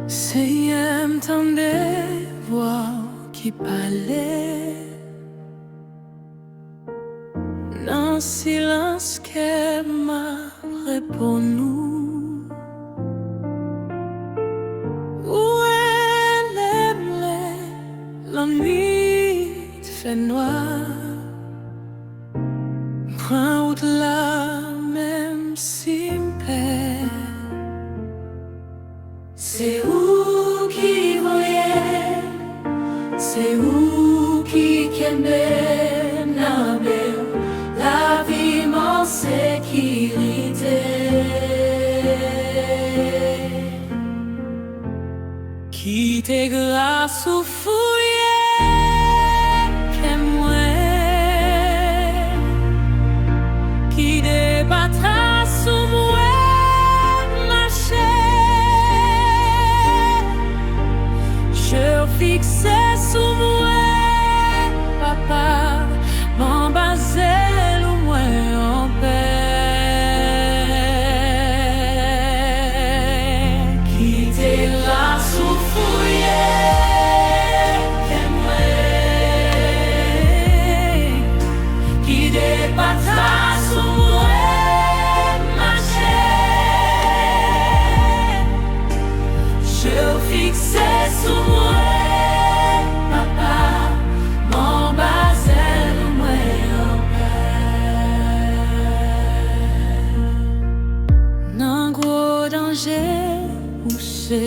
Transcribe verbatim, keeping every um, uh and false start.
Senyè, m tande vwa w ki pale. Nan silans, kè m ap reponn ou. Ou rele m lè lannwit fè nwa. M pran wout la, menm si m pè. Se ou ki voye m, se ou ki kenbe m nan men w. Lavi m an sekirite. Kite gras ou fouye kè mwen. Kite pa tras ou mwen mache. Je w fikse sou mwen, Papa, m anba zèl ou mwen anpè. Kite gras ou fouye kè mwen. Kite pa tras ou mwen mache. Je w fikse sou mwen, Papa, m anba zèl ou mwen anpè. Nan gwo danje, ou se